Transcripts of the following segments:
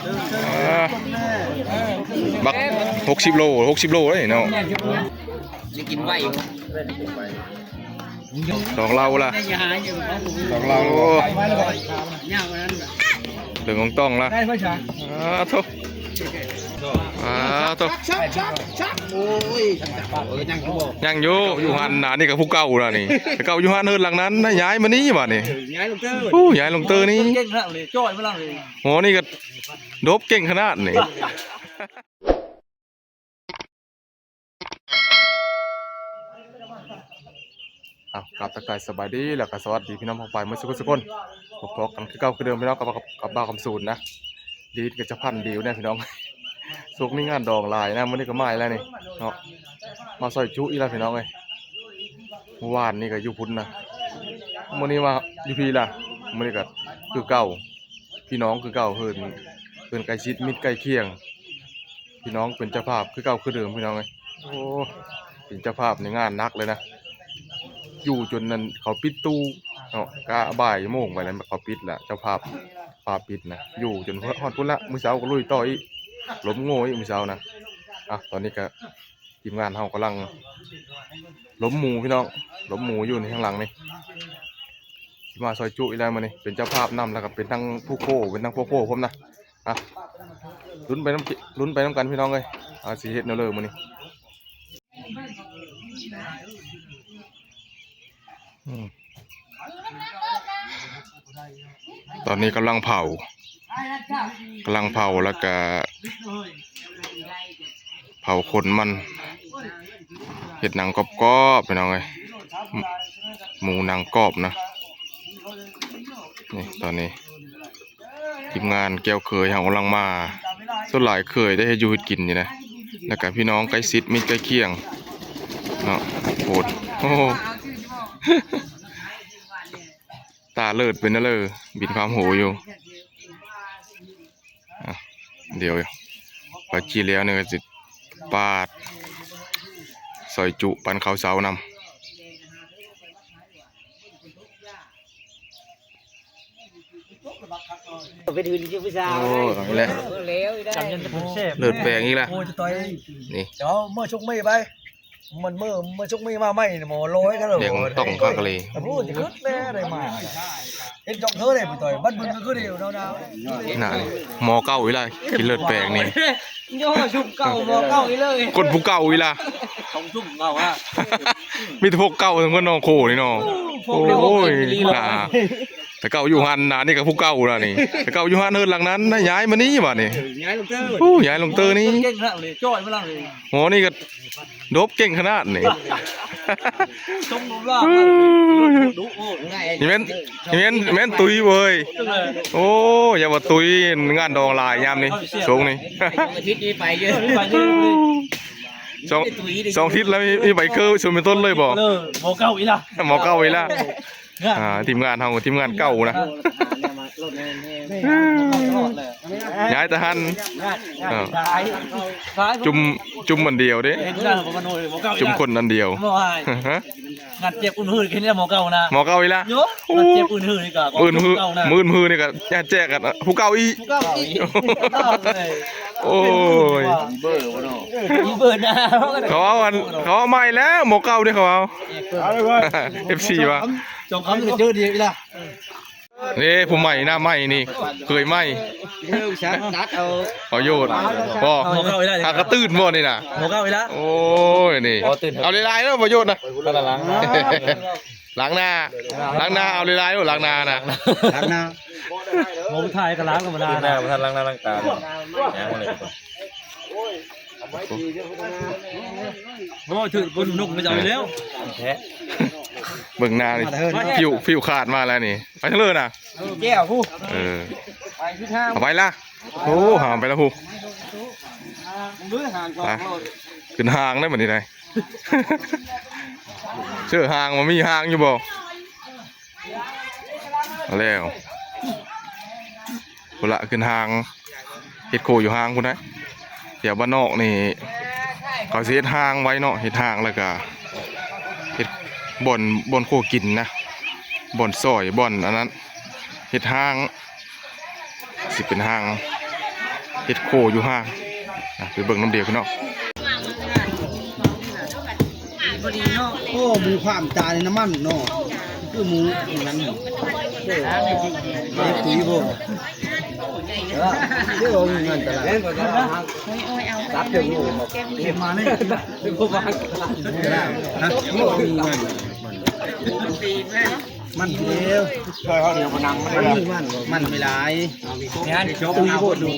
ອ່າ ບັກຫົກສິບໂລ ຫົກສິບໂລເດ້ເນາະ ໄດ້ກິນໄວ ດອກເຫຼົ້າລະ ດອກເຫຼົ້າ ໂອ້ ເລື່ອງຂອງຕ້ອງລະ ໄດ້ບໍ່ຊະ ອ່າ ໂທ້ ອ່າ ໂທ້ ຍັງຢູ່ ຢູ່ຫັ້ນນະ ນີ້ກໍຜູ້ເກົ່າລະນີ້ ແຕ່ເກົ່າຢູ່ຫັ້ນເຮືອນຫຼັງນັ້ນນະ ຍ້າຍມານີ້ບາດນີ້ ຍ້າຍລົງເຕີ ໂອ້ ຍ້າຍລົງເຕີນີ້ ໂອ້ ນີ້ກໍດົບເກັ່ງຂະໜາດນີ້. ເອົາ ກາບທັກທາຍສະບາຍດີ ແລ້ວກໍສະຫວັດດີພີ່ນ້ອງປ້ອງປາຍໝົດສູ່ຄົນ ພົບພໍ້ກັນຄືເກົ່າຄືເດີມພີ່ນ້ອງ ກັບ ກັບ ກັບບ່າວຄຳສູນນະ ດີດກໍຈະພັນດີວແນ່ພີ່ນ້ອງ ຊ່ວງນີ້ງານດອງຫຼາຍນະ ມື້ນີ້ກໍມາອີກແລ້ວນີ້ເນາະ ມາຊອຍຈຸອີກແລ້ວພີ່ນ້ອງເອີຍ ມື້ວານນີ້ກໍຢູ່ພຸ້ນນະ ມື້ນີ້ມາຢູ່ພີ້ລະ ມື້ນີ້ກໍຄືເກົ່າ ພີ່ນ້ອງຄືເກົ່າ ເຮືອນ ເຮືອນໃກ້ຊິດມິດໃກ້ຄຽງ ພີ່ນ້ອງເປັນເຈົ້າພາບຄືເກົ່າຄືເດີມພີ່ນ້ອງເອີຍ ໂອ້ ເປັນເຈົ້າພາບໃນງານໜັກເລີຍນະ ຢູ່ຈົນນັ້ນເຂົາປິດຕູ້ເນາະ ກະບ່າຍໂມງໄປແລ້ວເຂົາປິດລະ ເຈົ້າພາບພາປິດນະ ຢູ່ຈົນຮອດພຸ້ນລະ ມື້ເຊົ້າກໍລຸຍຕໍ່ອີກ ລົມໂງ່ອີກມື້ເຊົ້ານະ ອ່ະ ຕອນນີ້ກະທີມງານເຮົາກຳລັງລົມໝູພີ່ນ້ອງ ລົມໝູຢູ່ນີ້ທາງຫຼັງນີ້ ຊິມາຊອຍຈຸອີກແລ້ວມື້ນີ້ ເປັນເຈົ້າພາບນຳ ແລ້ວກໍເປັນທັງຜູ້ໂຄ ເປັນທັງພວກໂຄພ້ອມນະ ອ່ະ ລຸ້ນໄປນຳ ລຸ້ນໄປນຳກັນພີ່ນ້ອງເອີຍ ວ່າຊິເຮັດແນວເລີມື້ນີ້ ອືມ ຕອນນີ້ກຳລັງເຜົາ ກຳລັງເຜົາ ແລ້ວກະເຜົາຂົນມັນ ເຮັດໜັງກອບໆ ພີ່ນ້ອງເອີຍ ໝູໜັງກອບນະ ນີ້ ຕອນນີ້ ທີມງານແກ້ວເຂີຍເຮົາກຳລັງມາ ສ່ວນຫຼາຍເຂີຍໄດ້ເຮັດຢູ່ເຮັດກິນນີ້ນະ ແລ້ວກະພີ່ນ້ອງໃກ້ຊິດມິດໃກ້ຄຽງເນາະ ໂອ້ໂຫ ຕາເລີດເປັນເລີ ບິນຄວາມໂຫຢູ່ ອ່ະ ດຽວໄປຈີ່ແລ້ວນີ້ກໍຊິປາດຊອຍຈຸປັນເຂົ້າເຊົ້ານຳ. ເປັນຫື່ນຢູ່ຜູ້ສາວ ໂອ້ ເອົາອີກແລ້ວ ເອີ ແລ້ວອີກແລ້ວ ເລີດແປງອີກແລ້ວ ໂອ້ຍ ຈະຕ່ອຍ ນີ້ ເຈົ້າເມື່ອຊຸກໄມ້ໄປ ມັນເມື່ອ ເມື່ອຊຸກໄມ້ມາໃໝ່ນີ້ ໝໍລອຍກັນເລີຍ ແດງຕ້ອງຄັກອີ່ຫຼີ ໂອ້ຍ ຈະຂຶ້ນແດ່ໄດ້ມາ ເຫັນຈອກເທີໄດ້ໄປຕ່ອຍ ບັດເບິ່ງກໍຄືດຽວເນາະ ນະ ໝໍເກົ່າອີກແລ້ວ ກິນເລີດແປງນີ້ ໂຍ ຊຸກເກົ່າ ໝໍເກົ່າອີກເລີຍ ຄົນຜູ້ເກົ່າອີກແລ້ວ ຂອງຊຸກເກົ່າອະ ມີແຕ່ພວກເກົ່າທັງໝົດເນາະ ໂຄນີ້ເນາະ ໂອ້ຍ ນະ ແຕ່ເກົ່າຢູ່ຫັ້ນນະ ນີ້ກໍຜູ້ເກົ່າລະນີ້ ແຕ່ເກົ່າຢູ່ຫັ້ນເຮືອນຫຼັງນັ້ນນະ ຍ້າຍມານີ້ບາດນີ້ ເອີ ຍ້າຍລົງເຕີ ໂອ້ ຍ້າຍລົງເຕີນີ້ ເກັ່ງຂະໜາດນີ້ ຈ່ອຍມາຫຼັງນີ້ ໂອ້ ນີ້ກໍດົບເກັ່ງຂະໜາດນີ້ ຊົງລົມລາວ ນີ້ແມ່ນ ນີ້ແມ່ນ ແມ່ນຕຸ້ຍເວີຍ ໂອ້ ຢ່າວ່າຕຸ້ຍ ງານດອງຫຼາຍຍາມນີ້ ຊ່ວງນີ້ ອາທິດນີ້ໄປເຍອະ ສອງ ສອງທິດແລ້ວ ມີ ມີໃບເກີ້ ຊົມເປັນຕົ້ນເລີຍບໍ່ ໝໍເກົ່າອີກລະ ໝໍເກົ່າອີກລະ ອ່າ ທີມງານເຮົາ ທີມງານເກົ່ານະ ຍ້າຍຕາຫັນ ເອີ ຈຸ່ມ ຈຸ່ມອັນດຽວເດ້ ຈຸ່ມຄົນອັນດຽວ ງານເຈັບອຸ່ນຮືດຂຶ້ນແລ້ວ ໝໍເກົ່ານະ ໝໍເກົ່າອີກລະ ໂອ້ ງານເຈັບອຸ່ນຮືດນີ້ກໍ ອື່ນ ມື້ອື່ນນີ້ກໍແຈກກັນ ຜູ້ເກົ່າອີກ ຜູ້ເກົ່າອີກ ໂອ້ຍ ເບີບໍ່ເນາະ ເບີນະ ເຂົາເອົາອັນ ເຂົາເອົາໃໝ່ແລ້ວ ໝໍເກົ່າເດ້ ເຂົາເອົາ ເອັຟຊີວ່າ ສອງຄຳກໍເຈີດີລະ ເດ້ ຜູ້ໃໝ່ ໜ້າໃໝ່ນີ້ ເຄີຍໃໝ່ ເອີ ສັກຕັດເອົາ ປະໂຫຍດບໍ່ ໝໍເກົ່າອີກແລ້ວ ຫາກະຕື່ນບໍ່ນີ້ນະ ໝໍເກົ່າອີກແລ້ວ ໂອ້ຍ ນີ້ ເອົາຫຼາຍໆເດີປະໂຫຍດນະ ລ້າງໜ້າ ລ້າງໜ້າ ເອົາຫຼາຍໆໂລດ ລ້າງໜ້ານະ ລ້າງໜ້າ ໝໍຜູ້ຊາຍກໍລ້າງທຳມະດາ ລ້າງໜ້າ ບໍ່ທັນລ້າງໜ້າລ້າງຕາ ໂອ້ຍ ຖືກບຸນນົກມາເຈົ້າອີກແລ້ວ ແທ້ ເບິ່ງໜ້ານີ້ ຜິວ ຜິວຂາດມາແລ້ວນີ້ ໄປທາງເລີນະ ແກ້ວຜູ້ ເອີ ໄປທິດທາງ ເອົາໄປລະ ໂອ້ ຫາໄປລະຜູ້ ຂຶ້ນຫາງໄດ້ບັດນີ້ໄດ ເຊື່ອຫາງ ມັນມີຫາງຢູ່ບໍ່ ເອົາແລ້ວ ພຸ້ນລະ ຂຶ້ນຫາງ ເຮັດໂຄຢູ່ຫາງພຸ້ນນະ ແຖວບ້ານນອກນີ້ ເຂົາຊິເຮັດຫາງໄວ້ເນາະ ເຮັດຫາງ ແລ້ວກະເຮັດບ່ອນ ບ່ອນຄົວກິນນະ ບ່ອນຊອຍ ບ່ອນອັນນັ້ນ ເຮັດຫາງ ຊິເປັນຫາງ ເຮັດໂຄຢູ່ຫ້າງ ອ່ະ ໄປເບິ່ງນຳເດຍພີ່ນ້ອງ. ໂອ້ ໝູຄວາມຕາຍນ້ຳມັນເນາະ ຄືໝູນັ້ນ ເອີ ເດັກປຸຍບໍ່ ເອີ ເດີ ເອົາເງິນຕະຫຼາດ ຕັບເຖິງໝູ ເກັບມານີ້ ເປັນຜູ້ວ່າ ຮະ ໂອ້ ເອົາເງິນ ມັນເດີ ຊ່ອຍເຮົາດຽວບໍ່ນັ່ງ ມັນມີມັນບໍ່ ມັນມີຫຼາຍ ງານ ຕຸ້ຍໂພດດູ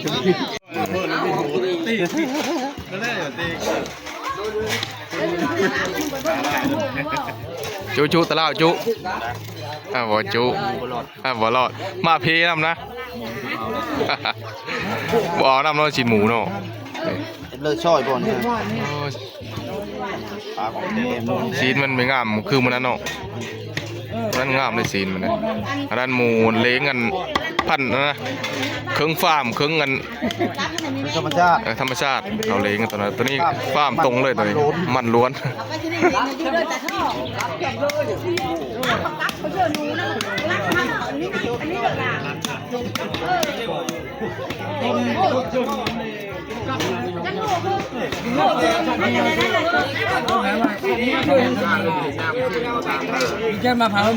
ຈຸໆ ຕະຫຼາວຈຸ ອ່າ ບໍ່ຈຸ ອ່າ ບໍ່ລອດ ມາເພນຳນະ ບໍ່ເອົານຳເນາະ ຊີ້ນໝູເນາະ ເລີຍ ຊອຍບໍ່ນີ້ ໂອ້ຍ ຊີ້ນມັນບໍ່ງາມຄືມື້ນັ້ນເນາະ ມັນງາມເລີຍຊີ້ນມັນນະ ອັນນັ້ນໝູເລ້ງ ອັນພັນນະ ເຄິ່ງຟາມ ເຄິ່ງອັນ ທຳມະຊາດ ເອີ ທຳມະຊາດ ເອົາເລ້ງຕົວນັ້ນ ຕົວນີ້ຟາມຕົງເລີຍ ຕົວນີ້ມັນລ້ວນ ຈະມາເຜົາ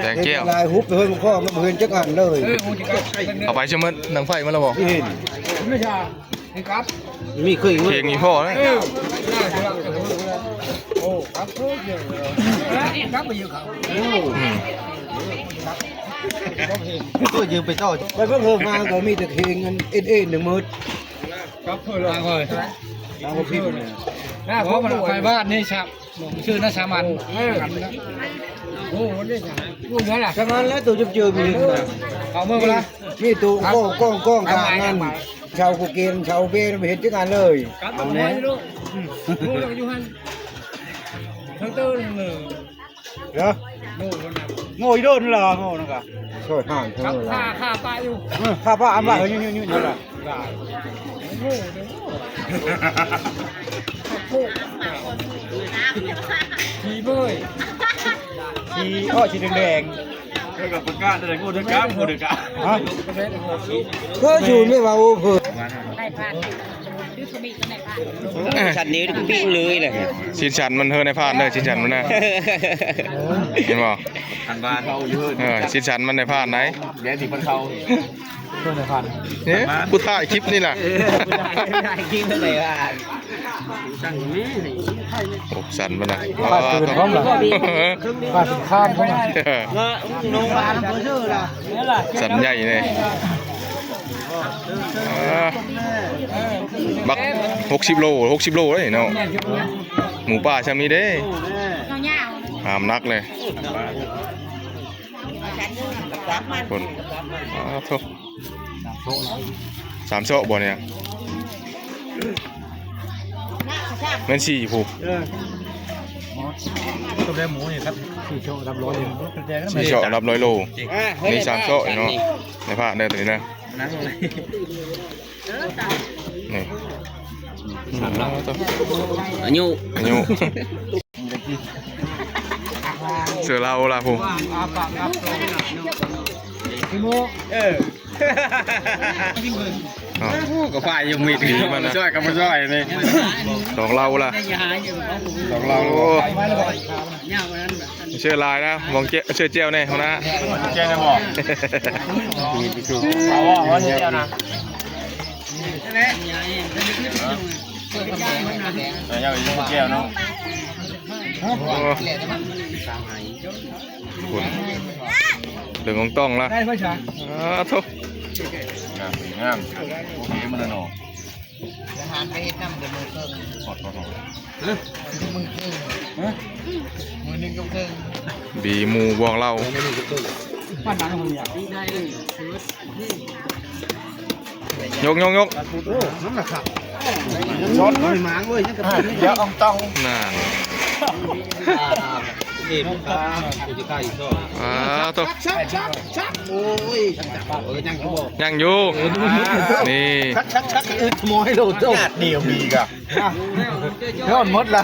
ແຕງແກ້ວ ຫຼາຍຮຸບເຮີຍ ມັນກໍມັນບໍ່ເຫັນຈັກອັນເລີຍ ເອົາໄປຊະໝົດ ໜັງໄຟມາແລ້ວບໍ່? ເຫັນ ມີເຄີຍເພງອີ່ພໍ່ເດ້ ໂອ້ ກັບຄືເດີ ກັບໄປຢູ່ເຂົາ ອືມ ກໍຢືມໄປຕໍ່ ໄປເບິ່ງເຮີມາກໍມີແຕ່ເຄງອັນເອັນເອັນໜຶ່ງໝົດ ກັບເພິ່ນລະ ນາງເອີຍ ນາງບໍ່ຜິດ ໜ້າພໍ່ມັນໄປບ້ານນີ້ຊະ ຊື່ນາສາມັນ ເອີ ໂອ້ ນີ້ຊະ ຜູ້ເຫຼືອລະ ສາມັນແລ້ວໂຕເຈີມໆ ເຂົາເມືອລະ ມີໂຕກ້ອງໆ ກາງນັ້ນ ເຊົາກູເກນ ເຊົາເບນ ບໍ່ເຫັນຈັກອັນເລີຍ ກັບໄປຢູ່ຫັ້ນ ເດີ ໂງ່ອີ່ເດີນລະ ໂງ່ນັ້ນກະ ຊ່ອຍຫ້າງເທິງລະ ຂ້າ ຂ້າປາຢູ່ ເອີ ຂ້າປາອັນວ່າ ເອີ ຍືນໆ ນັ້ນລະ ໂງ່ເດີ ຂີ້ເບີຍ ຂີ້ ໂອ້ ຂີ້ແດງໆ ເອີ ກໍປະກາດໄດ້ ໂງ່ເດີກາ ໂງ່ເດີກາ ຮະ ຄືຢູ່ນີ້ວ່າ ໂອ້ ເພິ່ນ ສັນນີ້ປີ້ງເລີຍແຫຼະ ຊິນສັນມັນເຮີນໃນພານເດີ ຊິນສັນມັນນະ ເຫັນບໍ່ ອັນບ້ານເຂົາຢູ່ເຮີນ ເອີ ຊິນສັນມັນໃນພານໃດ ແດນທີ່ເພິ່ນເຂົ້າ ເອີ ຜູ້ຖ່າຍຄລິບນີ້ລະ ເອີ ຜູ້ຖ່າຍຄລິບນີ້ລະ ໂອ້ ສັ່ນປານນັ້ນ ປາດຕື່ນພ້ອມລະ ປາດຕື່ນຄານພ້ອມລະ ເອີ ສັ່ນໃຫຍ່ເລີຍ ອ່າ ບັກຫົກສິບໂລ ຫົກສິບໂລເດ້ເນາະ ໝູປ່າຊ່ຳນີ້ເດ້ ຫ້າມໜັກເລີຍ ຄົນ ອ້າໂທ້ ສາມໂຊະບໍ່ນີ້ ແມ່ນສີ່ຜູ້ ເອີ ຕົວແລກໝູນີ້ຄັບ ສີ່ໂຊະ ຮັບຮ້ອຍໂລ ສີ່ໂຊະ ຮັບຮ້ອຍໂລ ນີ້ສາມໂຊະເນາະ ໃນພາກເດີຕົວນີ້ນະ ນັ່ງເລີຍ ນີ້ ອາຍຸ ອາຍຸ ເສືອລາວລະຜູ້ ເອີ ເອົາ ໂອ້ ກໍພາຍຢູ່ມີດ ດີມັນນະ ຊ່ອຍກໍບໍ່ຊ່ອຍນີ້ ດອກເຫຼົ້າລະ ດອກເຫຼົ້າ ໂອ້ ເຊື່ອຫຼາຍນະ ມອງເຈ້ ເຊື່ອແຈ່ວແດ່ ຫົວໜ້າ ແຈ່ວໄດ້ບໍ່ ເອົາ ເອົາ ເອົາແຈ່ວນະ ເອົາແຈ່ວເນາະ ໂອ້ ພຸ້ນ ເລື່ອງຂອງຕ້ອງລະ ໄດ້ບໍ່ຊະ ອ້າໂທ້ ງາມ ງາມ ໂອເຄ ມັນນະເນາະ ອາຫານໄປເຮັດນຳເດີມື້ເຄິ່ງ ຮອດ ຮອດ ຮອດ ຮະ ມື້ເຄິ່ງ ຮະ ມື້ໜຶ່ງກັບເຄິ່ງ ບີໝູ່ບວກເຫຼົ້າ ເອີ ມື້ໜຶ່ງກັບເຄິ່ງ ຍກ ຍກ ຍກ ໂອ້ ນ້ຳໜັກຄັກ ຊ້ອນ ມັນມາງເວີຍ ຍັງກະ ອ່າ ດຽວອອງຕ້ອງ ນັ້ນ ອ່າ ເອັມ ອ່າ ກູຈະໄກ່ຊອຍ ອ່າ ໂທ້ ຊັກ ຊັກ ຊັກ ໂອ້ຍ ຊັກ ເອີ ຍັງຢູ່ບໍ່ ຍັງຢູ່ ນີ້ ຊັກ ຊັກ ຊັກ ອຶດໝອຍໂລດ ຍາດດຽວມີກະ ອ່າ ຍ້ອນໝົດລະ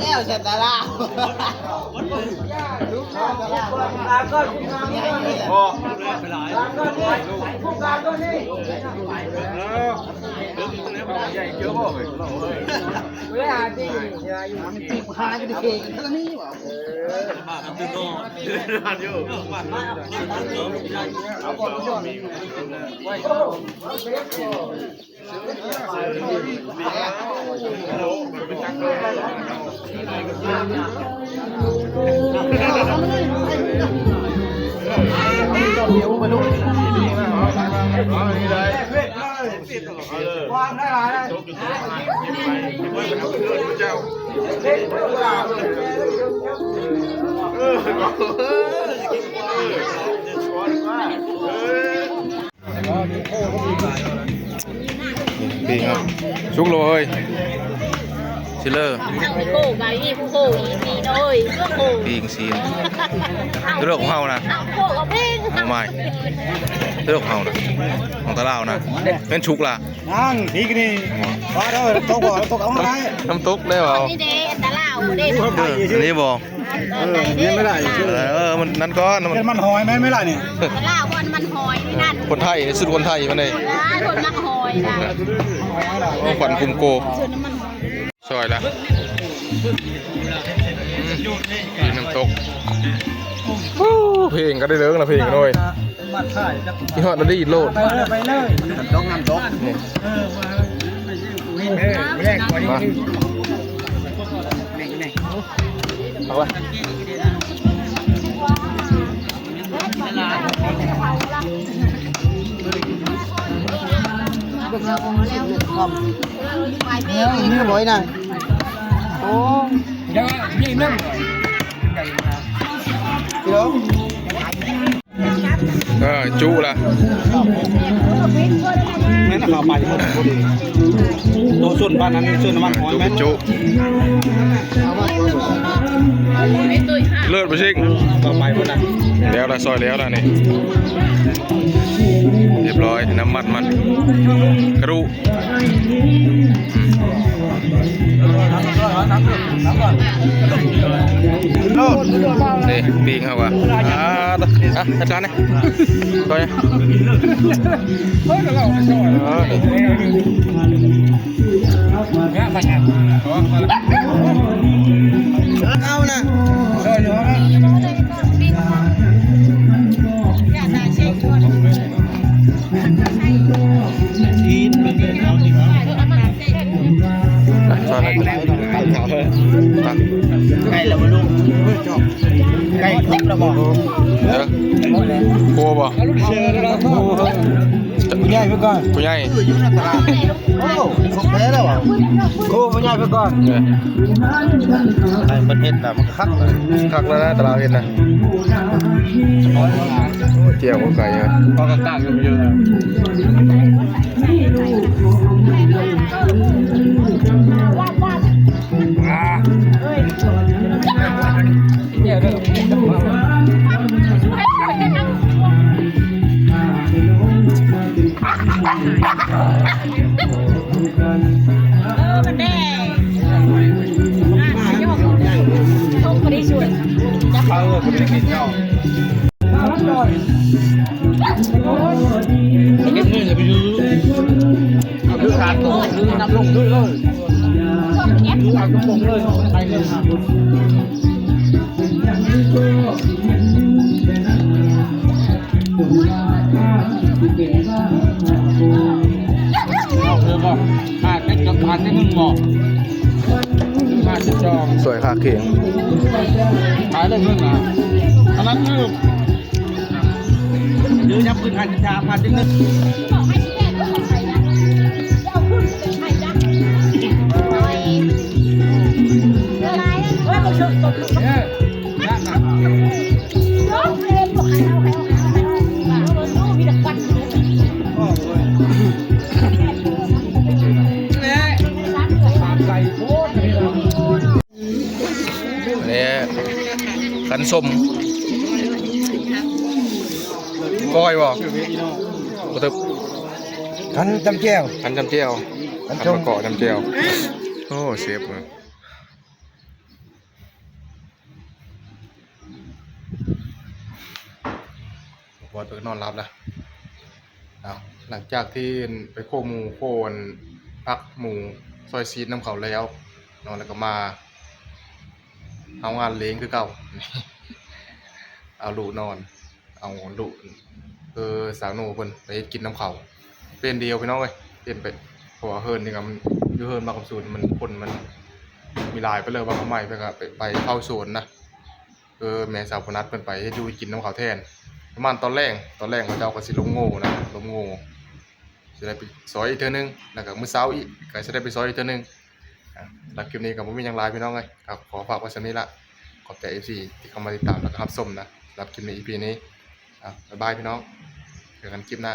แก้วฉันตะลา ນີ້ ປີ້ງ ສຸກແລ້ວເຮີ້ຍ. ຊິເລີ ໂຄກະອີໂຄກອີຊີເດີຍ ໂຄກ ປີ້ງຊີ້ນ ຕະຫຼົກຂອງເຮົານະ ໂຄກກໍເພງ ໂອ້ມາຍ ຕະຫຼົກເຮົານະ ຂອງຕາລາວນະ ແມ່ນຊຸກລະ ຍັງອີກນີ້ ວ່າເດີ ຕົກບໍ່ຕົກ ເອົາມາໄດ້ ນ້ຳຕົກໄດ້ເວົ້າ ນີ້ເດ້ ຕາລາວເດ້ ເອີ ອັນນີ້ບໍ່ ເອີ ຍັງບໍ່ໄດ້ ເອີ ມັນນັ້ນກ່ອນ ມັນຫອຍແມ່ນໄໝລະນີ້ ຕາລາວມັນຫອຍນີ້ນັ້ນ ຄົນໄທ ສຸດຄົນໄທມັນເດ້ ຄົນມັກຫອຍນະ ໂອ້ ຄວັນຄຸມໂກ ຊອຍລະ ອືມ ກິນນ້ຳຕົກ ຮູ້ ເພງກໍໄດ້ເລີງລະ ເພງນ້ອຍ ມາຖ່າຍຈັກ ຊິຮອດລະດີດໂລດ ໄປເລີຍ ໄປເລີຍ ນ້ຳຕົກ ນ້ຳຕົກ ນີ້ ເອີ ມາ ເອີ ມາ ເອົາລະ ເອົາ ນີ້ບໍ່ນະ ໂອ້ ເອີ ຈຸລະ ແມ່ນເຂົ້າໄປໝົດ ໂຕຊົນບ້ານນັ້ນ ຊົນນ້ຳມັນຫອຍແມ່ນ ຈຸ ເລີດບໍ່ຊິງ ເຂົ້າໄປໝົດນະ ແລ້ວລະ ຊອຍແລ້ວລະນີ້ ຮຽບຮ້ອຍ ນ້ຳມັນມັນ ກະດູກ ນີ້ ປີ້ງເຮົາກະ ອ່າ ອ່ະ ຈັດການນີ້ ຊ່ອຍ ເອີ ນີ້ ເອົານະ ໃກ້ແລ້ວບໍ່ລຸງ ໃກ້ຄົບແລ້ວບໍ່ ເອີ ໂກບໍ່ ຜູ້ໃຫຍ່ໄປກ່ອນ ຜູ້ໃຫຍ່ ຢູ່ໃນຕະຫຼາດ ໂອ້ ຄົບແທ້ແລ້ວ ໂກຜູ້ໃຫຍ່ໄປກ່ອນ ເອີ ໃຫ້ເພິ່ນເຮັດນະ ມັນກໍຄັກ ຄັກແລ້ວນະ ຕະຫຼາດເຮັດນະ ໂອ້ ແຈ່ວກໍໄກ່ ພໍກະກາກຢູ່ ເອີ ມັນແດ່ ອ່າ ຍອກ ຊົມບໍ່ໄດ້ຊ່ວຍ ເອີ ບໍ່ໄດ້ກິນເນາະ ເກັບເງິນ ຢ່າໄປຊື້ ເອົາຄືການໂຕ ຄືນຳລົງ ຄືເລີຍ ຄືເອົາຕົງໆ ເລີຍ ໄປເລີຍ ເອົາເລີຍບໍ່ ຂາດເປັດກັບຂາດແຕ່ໜຶ່ງບໍ່ ຂາດສິບສອງ ສວຍຄາເຄງ ຂາຍໄດ້ເງິນນະ ອັນນັ້ນຄື ຫຼືຍັບຄືນໃຫ້ສາມພັນໜຶ່ງ ນີ້ ຄັນສົ້ມ ກ້ອຍບໍ່? ບໍ່ຖືກ ຄັນຈ້ຳແຈ່ວ ຄັນຈ້ຳແຈ່ວ ຄັນ ຄັນ ສົ້ມ ມະກອກຈ້ຳແຈ່ວ ໂອ້ ເຊບເອີຍ ບອດເພິ່ນກໍນອນຫຼັບລະ. ເອົາ ຫຼັງຈາກທີ່ໄປໂຄໝູ ໂຄອັນ ຜັກໝູ ຊອຍຊີ້ນນຳເຂົາແລ້ວເນາະ ແລ້ວກໍມາເຮົາງານເລງຄືເກົ່າ ເອົາລູກນອນ ເອົາລູກ ເອີ ສາວໂນເພິ່ນໄປເຮັດກິນນຳເຂົາ ເປັນດຽວພີ່ນ້ອງເອີຍ ເປັນໄປ ເພາະວ່າເຮືອນນີ້ກໍມັນ ຢູ່ເຮືອນບ້ານຄຳສູນ ມັນຄົນມັນມີຫຼາຍ ໄປເລີຍວ່າເຂົາໃໝ່ ເພິ່ນກໍໄປ ໄປເຝົ້າສວນນະ. ເອີ ແມ່ສາວໂບນັດເພິ່ນໄປເຮັດຢູ່ເຮັດກິນນຳເຂົາແທນ ປະມານຕອນແລງ ຕອນແລງເຂົາເຈົ້າກໍຊິລົງໂງ່ນະ ລົງໂງ່ ຊິໄດ້ໄປຊອຍອີກເທື່ອໜຶ່ງ ແລ້ວກໍມື້ເຊົ້າອີກກໍຊິໄດ້ໄປຊອຍອີກເທື່ອໜຶ່ງ. ອ່າ ສຳລັບຄລິບນີ້ກໍບໍ່ມີຫຍັງຫຼາຍພີ່ນ້ອງເອີຍ ກໍຂໍຝາກໄວ້ສ່ຳນີ້ລະ ຂອບໃຈເອັຟຊີທີ່ເຂົ້າມາຕິດຕາມ ແລ້ວກໍຮັບຊົມນະ ສຳລັບຄລິບນີ້ ອີພີນີ້ ອ່າ ບາຍບາຍພີ່ນ້ອງ ເຈີກັນຄລິບໜ້າ.